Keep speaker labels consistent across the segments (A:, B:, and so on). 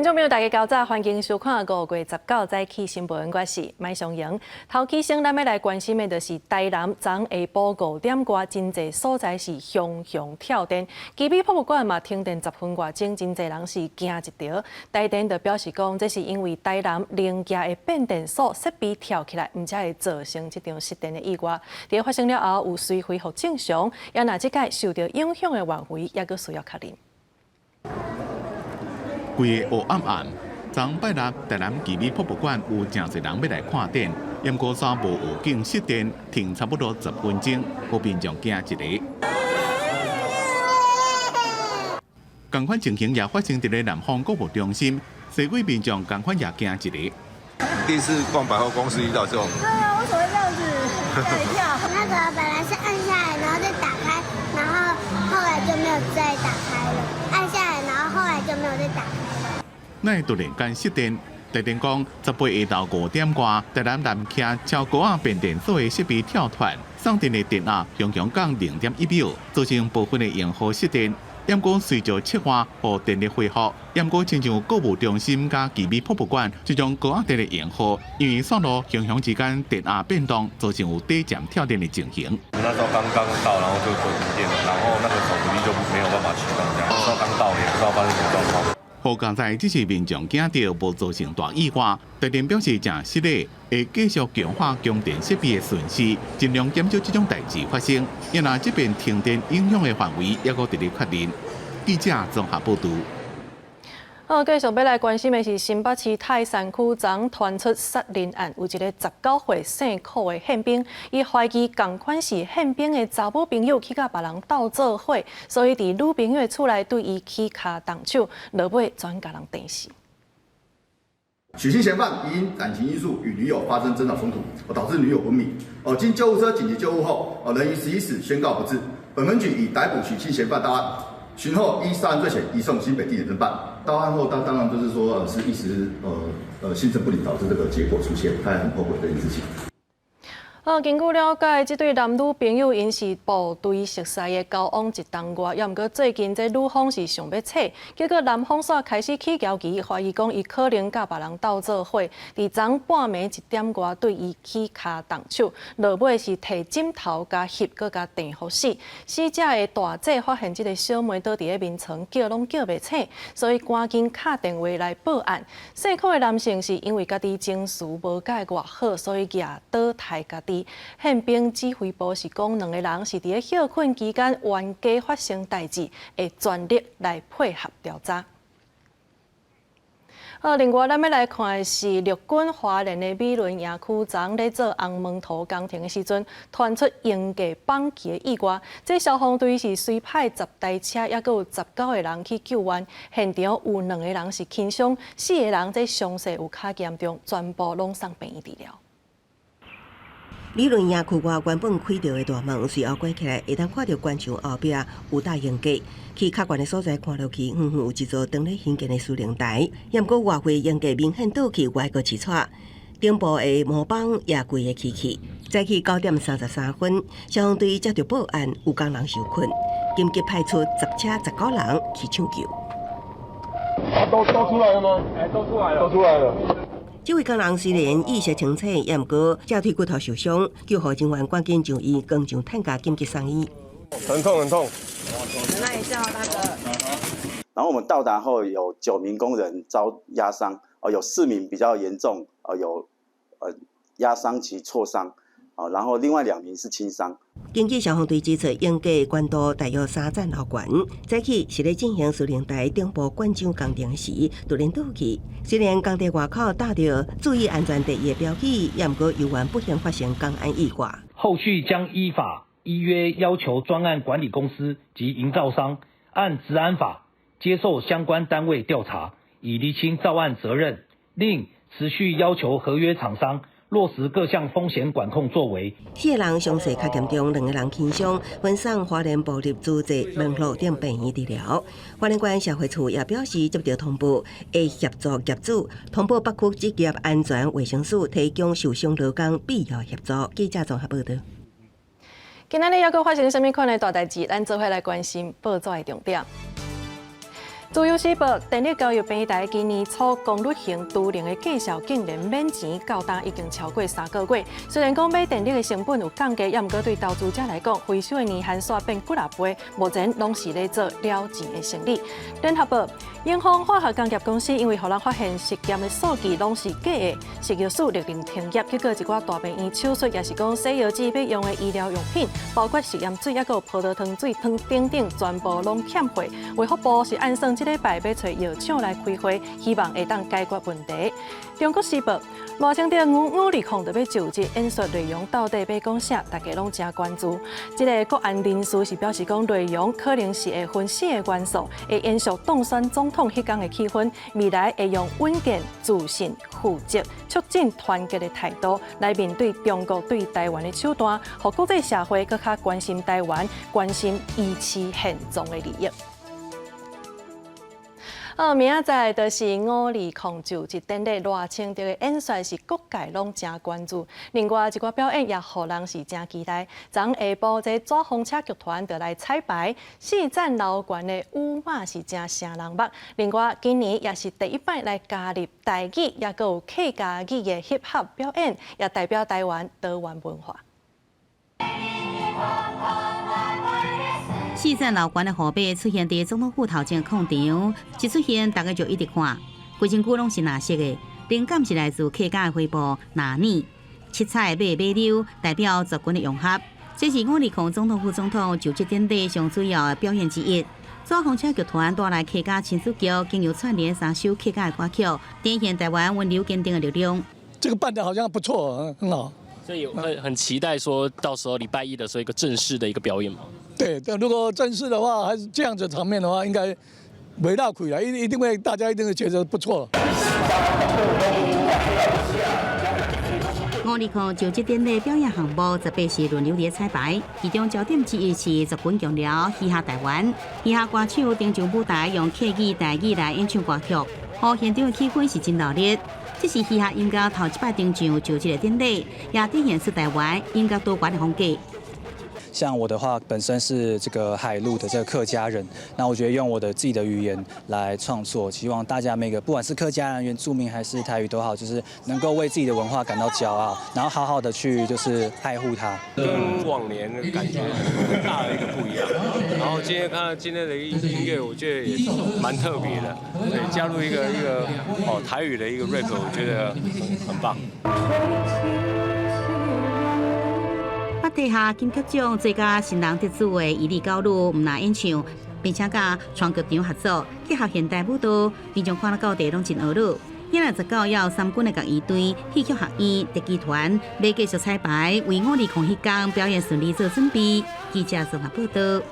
A: 觀眾朋友，大家較早，歡迎收看5月19早起新聞，我是麥松瑩。頭起先，咱欲來關心的就是台南昨下晡5點外，真濟所在是雄雄跳電，奇美博物館嘛停電10分外鐘，真濟人是驚一趒。台電就表示講，這是因為台南龍崎的變電所設備跳起來，毋才會造成這場失電的意外。佇發生了後，有隨恢復正常，也若這擺受著影響的範圍，猶閣需要確認。
B: 規个烏暗暗，昨拜六台南奇美博物館有誠濟人欲來看展，毋過煞無預警失電，停差不多10分鐘，予民眾驚一下。仝款情形也發生佇咧南方購物中心，西區民眾仝款也驚一下。
C: 第一次逛百貨公司遇到這種。
D: 對啊，為什麼會這樣子？嚇一跳。
E: 那個本來是按下來，然後再打開，然後後來就沒有再打開了。按下來，然後後來就沒有再打開了。
B: 哪會突然間失電？台電講，18下晝5點外，台南南徛超高壓變電所的設備跳脫，送電的電壓雄雄降0.1秒，造成部分的用戶失電。毋過隨著切換予電力恢復，毋過親像購物中心佮奇美博物館這種高壓電的用戶，因為線路雄雄之間電壓變動，造成有短暫跳電的情形。
F: 那時候剛剛到，然後就停電了，然後那個手扶梯就沒有辦法啟動，這樣。那時候剛到，也不知道發生什麼狀況。
B: 好佳哉這是民眾驚著，無造成大意外。台電表示誠失禮，會繼續強化供電設備的巡視，盡量減少這種代誌發生。也若這邊停電影響的範圍，猶閣佇咧確認。記者綜合報導。
A: 好，繼續欲來關心的是新北市泰山區昨傳出殺人案，有一個19歲姓柯的憲兵，伊懷疑仝款是憲兵的查某朋友去佮別人鬥做伙，所以佇女朋友的厝內對伊起跤動手，落尾轉共人電死。
G: 許姓嫌犯疑因感情因素與女友發生爭吵衝突，導致女友昏迷。哦，經救護車緊急救護後，哦，人於11時宣告不治。本分局已逮捕許姓嫌犯到案，尋後依殺人罪嫌移送新北地檢偵辦。到案後，當然就是說，是一時，心神不寧導致這個結果出現，他也很後悔這件事情。
A: 好，根據了解，這對男女朋友𪜶是部隊熟似的，交往一冬外，猶毋過最近這女方是想欲扯，結果男方煞開始起嫌疑，懷疑講伊可能佮別人鬥做伙，佇昨半暝1點外對伊起跤動手，落尾是提枕頭共翕，閣共電予死。死者的大姐發現這个小妹倒佇咧眠床，叫攏叫袂醒，所以趕緊敲電話來報案。姓柯的男性是因為家己情緒無佮伊偌好，所以舉刀刣家己。憲兵指揮部是講，兩个人是佇咧歇睏期間冤家發生代誌，會全力來配合調查。好，另外咱欲來看的是陸軍花蓮的美崙營區，昨咧做紅毛塗工程的時陣，傳出鷹架崩去的意外。這消防隊是隨派10台車，猶閣有19個人去救援，現場有兩个人是輕傷，四个人這傷勢有較嚴重，全部攏送病院治療。
H: 美崙營區外原本開著的大門，隨後關起來，會當看著關牆後壁有搭鷹架。去較懸的所在看落去，遠遠有一座當咧興建的司令台。毋過外圍鷹架明顯倒去歪閣一撮，頂部的模板也規个起去。早起9點33分，消防隊接著報案，有工人受困，緊急派出10車19人去搶救。
C: 啊，都出來了嗎？
I: 欸，都出來了，
C: 都出來了。
H: 這位工人雖然意識清醒，也毋過脊椎骨頭受傷，救護人員趕緊將伊扛上擔架緊急送醫。
C: 很痛很痛。
D: 那你叫大哥。
J: 然後我們到達後，有9名工人遭壓傷，哦，有4名比較嚴重，哦，有壓傷及挫傷，哦，然後另外2名是輕傷。
H: 根據消防隊指出，鷹架懸度大約3層樓懸。早起是咧進行司令台頂部灌漿工程時，突然倒去。雖然工地外口貼著注意安全第一的標語，也毋過猶原不幸發生工安意外。
K: 後續將依法依約要求專案管理公司及營造商按職安法接受相關單位調查，以釐清造案責任，另持續要求合約廠商落實各項風險管控作為。
H: 四个人傷勢較嚴重，兩个人輕傷，分送花蓮部立諸濟門路等病院治療。花蓮縣社會處也表示，接著通報，會協助業主通報北區職業安全衛生署，提供受傷勞工必要協助。記者綜合報導。
A: 今仔日猶閣發生啥物款的大代誌？咱做伙來關心報紙的重點。自由時報，電力交易平台今年初功率型儲能的價數竟然免錢，到今已經超過3個月。雖然講買電力的成本有降低，猶毋過對投資者來講，回收的年限煞變幾若倍，目前攏是咧做了錢的生意。聯合報，永豐化學工業公司因為予人發現實驗的數據攏是假的，食藥署勒令停業，結果一寡大病院手術，抑是講洗藥劑欲用的醫療用品，包括食鹽水，抑閣有葡萄糖水湯等等，全部攏欠貨。衛福部是按算這禮拜欲揣藥廠來開會，希望會當解決問題。中國時報，賴清德5月2號就欲就職，演說內容到底欲講啥？大家攏誠關注。這个國安人士是表示講，內容可能是會分四个元素，會延續當選總統彼工的氣氛，未來會用穩健、自信、負責、促進團結的態度來面對中國對台灣的手段，予國際社會閣較關心台灣，關心維持現狀的利益。哦，明仔載就是5/20就職典禮，賴清德的演說是各界攏誠關注。另外一寡表演也予人是誠期待。昨昏下晡，這紙風車劇團就來彩排，四層樓懸的舞馬是誠翕人目。另外，今年也是第一擺來加入台語，抑閣有客家語的 hip hop 表演，也代表台灣多元文化。
I: 四層樓懸的河馬出現佇總統府頭前空場，一出現大家就一直看，規身軀攏是藍色的，靈感是來自客家的花布藍呢，七彩的馬馬騮代表族群的融合。這是5/20總統副總統就職典禮上主要的表演之一。紙風車劇團帶來客家親子劇，經由串聯三首客家的歌曲，展現台灣溫柔堅定的力量。
L: 這個辦得好像不錯，很好。
M: 所以會很期待，說到時候禮拜一的時候一個正式的一個表演嘛。
L: 對，但如果正式的話，還是這樣子場面的話，應該袂落虧啦，一定會大家一定會覺得不錯。
I: 5/20就職典禮表演項目，18是輪流佇彩排，其中焦點之一是族群強調嘻哈台灣，嘻哈歌手登上舞台，用客語、台語來演唱歌曲，予現場的氣氛是真熱烈。這是嘻哈音樂頭一擺登上就職的典禮，也體現出台灣音樂多元的風格。
N: 像我的話，本身是這個海陸的這個客家人，那我覺得用我的自己的語言來創作，希望大家每個不管是客家人、原住民還是台語都好，就是能夠為自己的文化感到驕傲，然後好好的去就是愛護它。
O: 跟往年的感覺很大的一個不一樣。然後今天看到今天的音樂，我覺得也蠻特別的。對，加入一個哦台語的一個 rap，我覺得很棒。
I: 得下金曲獎最佳新人得主的伊利高魯毋但演唱，並且佮川劇場合作，結合現代舞蹈，民眾看了到底攏真熱鬧。1月19有三軍的樂儀隊、戲曲學院、特技團，欲繼續彩排，為5/20彼工表演順利做準備。記者綜合報道。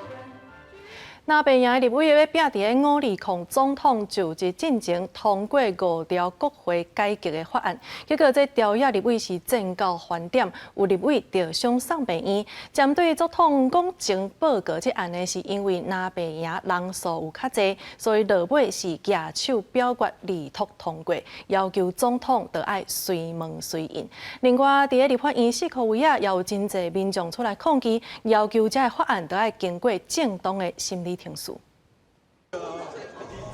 A: 藍白營的立委欲拚佇5/20總統就職進前通過五條國會改革的法案，結果這朝野立委是戰到翻點，有立委著傷送病院。針對總統講情報告這案呢，是因為藍白營人數有較濟，所以落尾是舉手表決力拓通過，要求總統著愛隨問隨應。另外，佇立法院四箍圍仔，也有真濟民眾出來抗議，要求這个法案著愛經過正當的審理程序。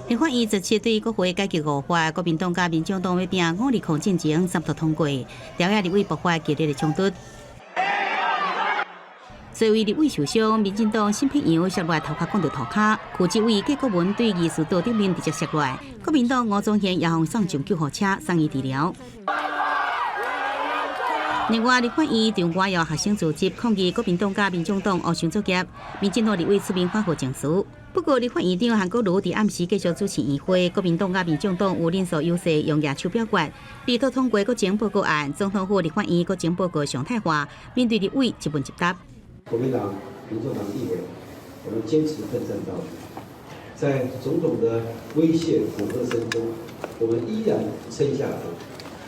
I: 立法院17對國會改革五法，國民黨佮民進黨欲拚5/20進前三讀通過，朝野立委爆發激烈的衝突。作為立委受傷，民進黨沈伯洋摔落來頭殼摃著塗跤，柯志偉結果文對議事桌頂面直接摔落來，國民黨吳宗憲也予送上救護車送醫治療。另外，立法院場外有學生組織抗議國民黨佮民進黨烏箱作業，民進黨立委出面發號證詞。不過，立法院長韓國瑜佇暗時繼續主持院會，國民黨佮民進黨有人數優勢，用舉手表決，力拓通過國情報告案。總統府立法院國情報告常態化，面對立委一問一答。
P: 國民黨、民眾黨立委，我們堅持奮戰到底，在種種的威脅、恐嚇聲中，我們依然撐下來。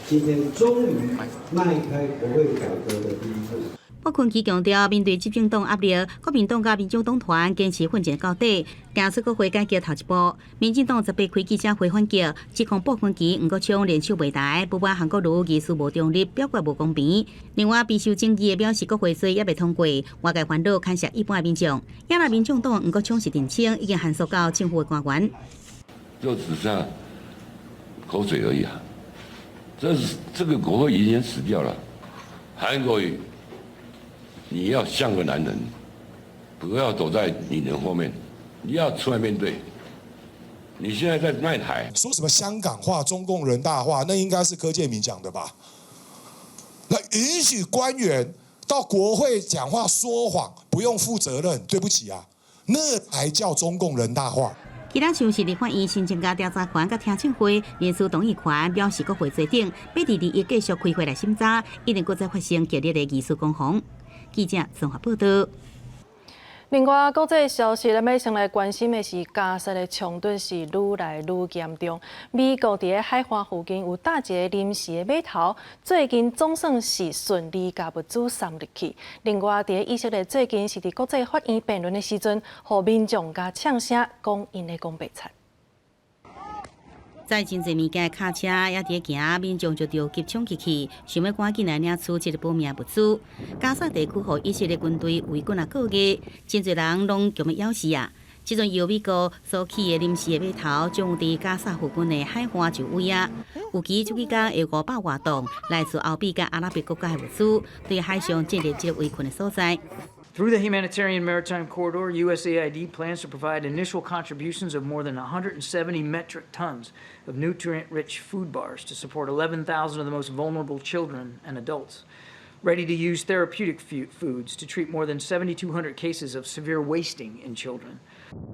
P: 今天終於邁開國會改革的第一步。
I: 傅崐萁強調，面對執政黨壓力，國民黨佮民進黨團堅持奮戰到底，行出國會改革頭一步。民進黨18開記者會反擊，指控傅崐萁、黃國昌聯手袂台，不滿韓國瑜議事無中立，表決無公平。另外，備受爭議的表示國會稅猶未通過，外界煩惱牽涉一般的民眾。也若民眾黨黃國昌是澄清，已經函訴到政府的官員。
Q: 就只剩下口水而已啊！這是這個國會已經死掉了。韓國瑜，你要像個男人，不要躲在女人後面，你要出來面對。你現在在賣台，
R: 說什麼香港話、中共人大化，那應該是柯建銘講的吧？那允許官員到國會講話說謊，不用負責任，對不起啊，那才叫中共人大化。
I: 其他像是立法院申請加調查權佮聽證會，人事同意權表示國會坐頂，欲佇禮一繼續開會來審查，一定閣再發生激烈的議事攻防。記者綜合報道。
A: 另外，國際消息，咱欲先來關心的是加沙的衝突是愈來愈嚴重。美國佇咧海岸附近有搭一个臨時的碼頭，最近總算是順利共物資送入去。另外，佇咧以色列最近是佇國際法院辯論的時陣，予民眾共嗆聲講𪜶咧講白賊。
I: 載真濟物件的卡車猶佇咧行，民眾就著急衝入去，想欲趕緊來領取這个保命物資。加沙地區予以色列軍隊圍困仔個月，真濟人攏強欲枵死啊！這陣由美國所起的臨時的碼頭，將佇加沙附近的海岸就位啊。預計這幾工會500外噸來自歐美佮阿拉伯國家的物資，對海上建立這个圍困的所在。
S: Through the humanitarian maritime corridor, USAID plans to provide initial contributions of more than 170 metric tons of nutrient-rich food bars to support 11,000 of the most vulnerable children and adults. Ready-to-use therapeutic foods to treat more than 7,200 cases of severe wasting in children.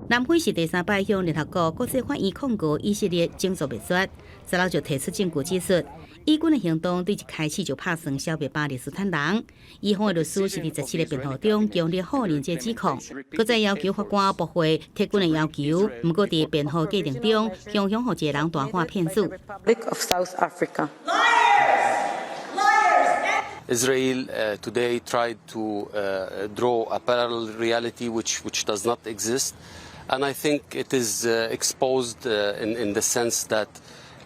I: 南非是第三擺向聯合國國際法院控告以色列種族滅絕，十六就提出證據指出，以軍的行動對一開始就拍算消滅巴勒斯坦人。以方的律師是佇17个辯護中強烈否認這指控，閣再要求法官駁回撤軍的要求。毋過佇辯護過程中，雄雄予一个人大喊騙子。
T: of South Africa.
U: Israel today tried to draw a parallel reality which does not exist. And I think it is exposed in the sense that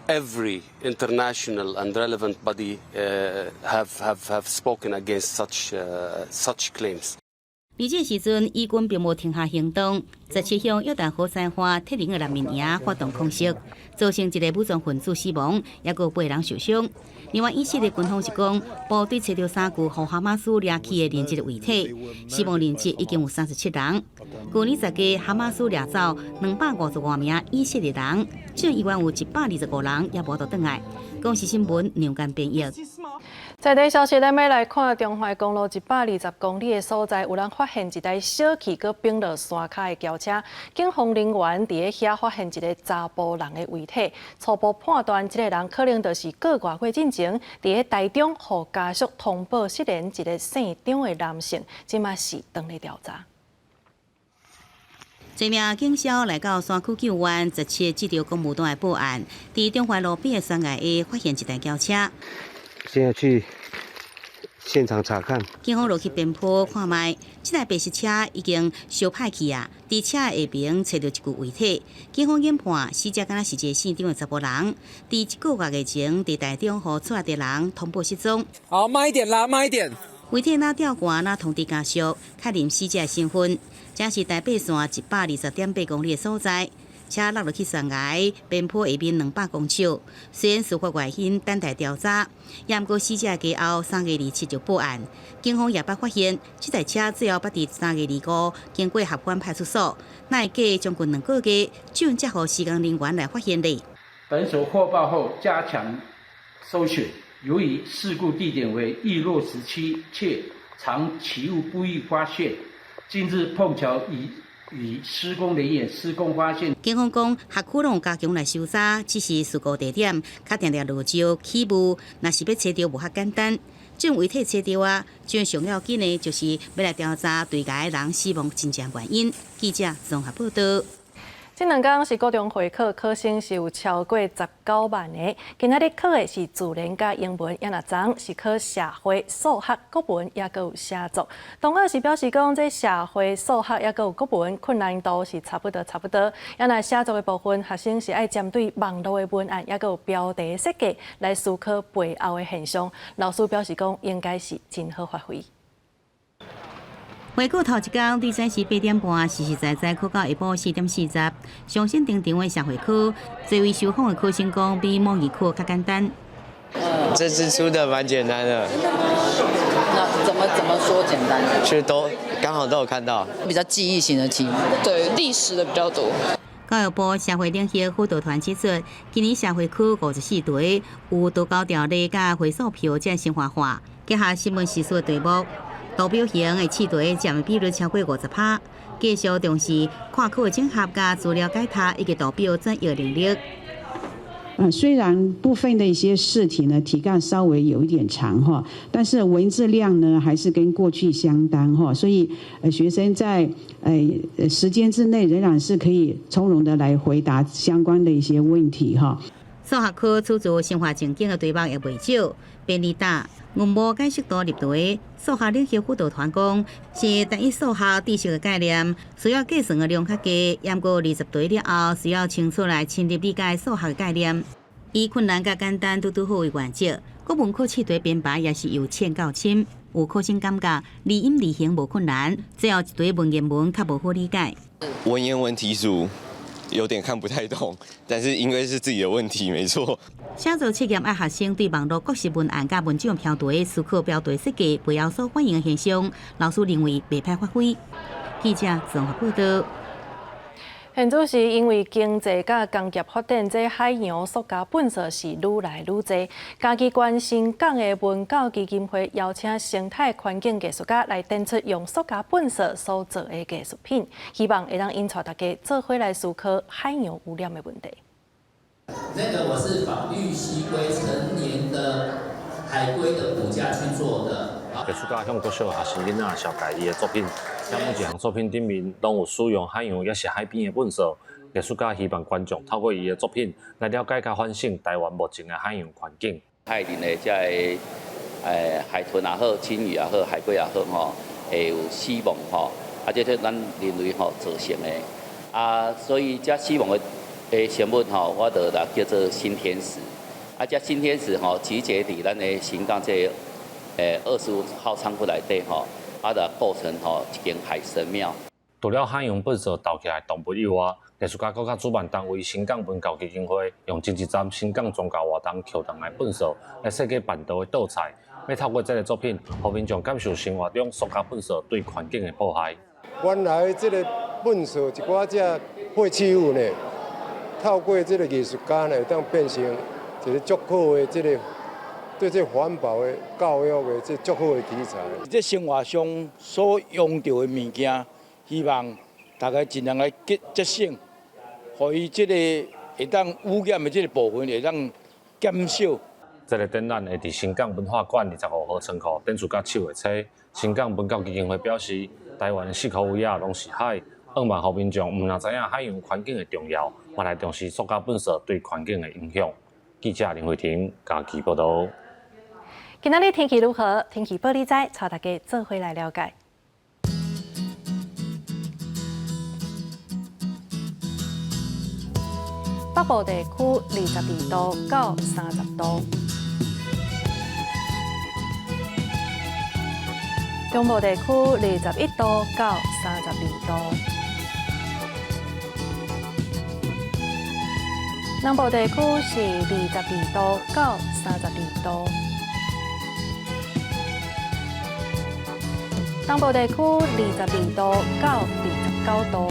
U: every international and relevant body have spoken against such claims.
I: 佇這時陣，以軍並無停下行動，17向約旦河西岸鐵林的難民營發動空襲，造成一个武裝分子死亡，抑閣有八人受傷。另外，以色列軍方是講，部隊揣著三具予哈馬斯掠去的人質的遺體，死亡人質已經有37人。舊年10月，哈馬斯掠走255名以色列人，這依然有125人猶無倒轉來。公視新聞梁間編譯。
A: 在地消息，咱欲來看中華公路120公里的所在，有人發現一台小氣閣反落山跤的轎車，警方人員佇咧遐發現一个查埔人的遺體，初步判斷這个人可能就是個外月進前佇咧台中予家屬通報失聯一个姓張的男性，這馬是當咧調查。
I: 一名警消來到山區救援，17接著公務單的報案，佇中華路邊的山崖下發現一台轎車。
P: 現在去現場查看。
I: 警方落去邊坡看覓，這台白色車已經燒歹去啊！佇車下邊揣著一具遺體，警方研判死者敢若是一个姓張的查埔人。佇一個月前，佇台中予厝內的人通報失蹤。
V: 好，慢一點啦，慢一點。
I: 遺體若吊掛，若通知家屬確認死者的身份。這是台八線120.8公里的所在。車落落去懸崖邊坡下面200公尺，雖然事發原因等待調查，也毋過死者家後3月27就報案，警方也捌發現這台車最後捌佇3月25經過合歡派出所，哪會過將近2個月，這才予施工人員來發現的。
W: 本所獲報後加強搜尋，由於事故地點為易落石區，且常起霧不易發現，近日碰巧與施工人員施工發現。
I: 警方講，轄區攏有加強來搜查，只是事故地點較定定落石起霧，若是欲揣著無遐簡單。這遺體揣著啊，最上要緊的就是欲來調查墜崖的人死亡真正原因。記者綜合報道。
A: 這兩工是高中會考，考生是有超過19萬个。今仔日考的是自然佮英文，也若昨是考社會、數學、國文，抑閣有寫作。同學是表示講，這社會、數學抑閣有國文困難度是差不多，差不多。也若寫作的部分，學生是愛針對網路的文案，抑閣有標題設計來思考背後的現象。老師表示講，應該是真好發揮。
I: 回顧頭一工，對早時8點半，實實在在考到下晡4點40，上新登場的社會科，這位受訪的考生講，比模擬考較簡單。
B: 這次出的蠻簡單的。
E: 真的嗎？那怎麼說簡單？
B: 其實都剛好都有看到。
E: 比較記憶型的題目，對歷史的比較多。
I: 教育部社會領域輔導團指出，今年社會科54題有多高條例佮回數票這生活化，結合新聞時事的題目，圖表型的試題佔比率超過50%。繼續重視跨科的整合佮資料解讀以及圖表轉譯能力。
F: 雖然部分的一些試題呢，題幹稍微有一點長哈，但是文字量呢還是跟過去相當哈，所以學生在時間之內仍然是可以從容的來回答相關的一些問題哈。
I: 數學科出自生活情景的題目也袂少，便利答、文無解釋圖入題。數學領域輔導團講，是單一數學知識的概念，需要計算的量較低，毋過20題了後，需要清楚來深入理解數學的概念。以困難佮簡單拄拄好為原則，國文科試題編排也是由淺到深，有考生感覺字音字形無困難，最後一題文言文較無好理解。
B: 文言文題組有點看不太懂，但是應該是自己的問題，沒錯。
I: 寫作測驗愛學生對網路各式文案佮文章標題思考標題設計袂曉所反映的現象，老師認為袂歹發揮。記者綜合報道。
A: 現主是因為經濟佮工業發展，這海洋塑膠垃圾是愈來愈濟。嘉義縣新港的文教基金會邀請生態環境藝術家來展出用塑膠垃圾所做的藝術品，希望會當引帶大家做伙來思考海洋污染的問題。
X: 那個我是仿綠蠵龜成年的海龜的骨架去做的。
Y: 藝術家向國小學生囡仔紹介伊的作品，在每一項作品頂面攏有使用海洋抑是海邊的垃圾。藝術家希望觀眾透過伊的作品來了解佮反省台灣目前的海洋環境。
X: 海裡的這个海豚也好，鯨魚也好，海龜也好吼，會有死亡吼，啊，這是咱人類吼造成的。啊，所以這死亡的生物吼，我就來叫做新天使。啊，這新天使吼，集結佇咱的新港這25號倉庫內底吼，啊，就構成吼一間海神廟。
Y: 除了海洋垃圾投起來動物以外，藝術家閣佮主辦單位新港文教基金會用前一站新港宗教活動抾轉來垃圾來設計辦桌的桌菜，欲透過這个作品，予民眾感受生活中塑膠垃圾對環境的破壞。
Z: 原來這個垃圾一寡這廢棄物呢，透過這個藝術家呢，會當變成一個足好的這個對這環保的教育的這足好的題材。
W: 這生活上所用著的物件，希望大家盡量來節省，予伊這個會當污染的這個部分會當減少。
Y: 這个展覽會佇新港文化館25號倉庫展出到7月初。新港文教基金會表示，台灣的四箍圍仔攏是海，向望予民眾毋但知影海洋環境的重要，嘛來重視塑膠垃圾對環境的影響。記者林慧婷嘉義報導。
A: 今仔日天氣如何？天氣報你知，帶大家做伙來了解。北部地區22度到30度，中部地區21度到32度，南部地區是22度到32度，東部地區22度到29度。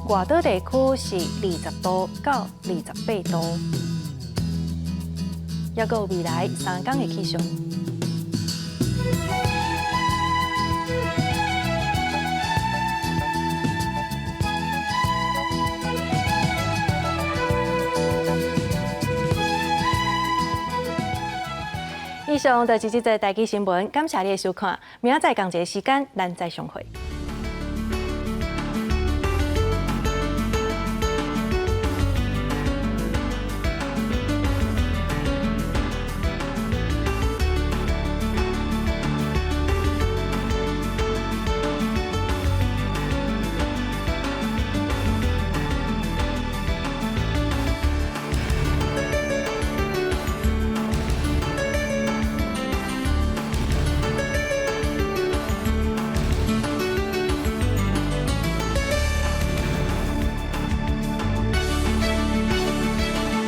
A: 外島地區是20度到28度，抑閣有未來3天的氣象。以上就是這節台語新聞，感謝你的收看，明仔載仝一个時間，咱再相會。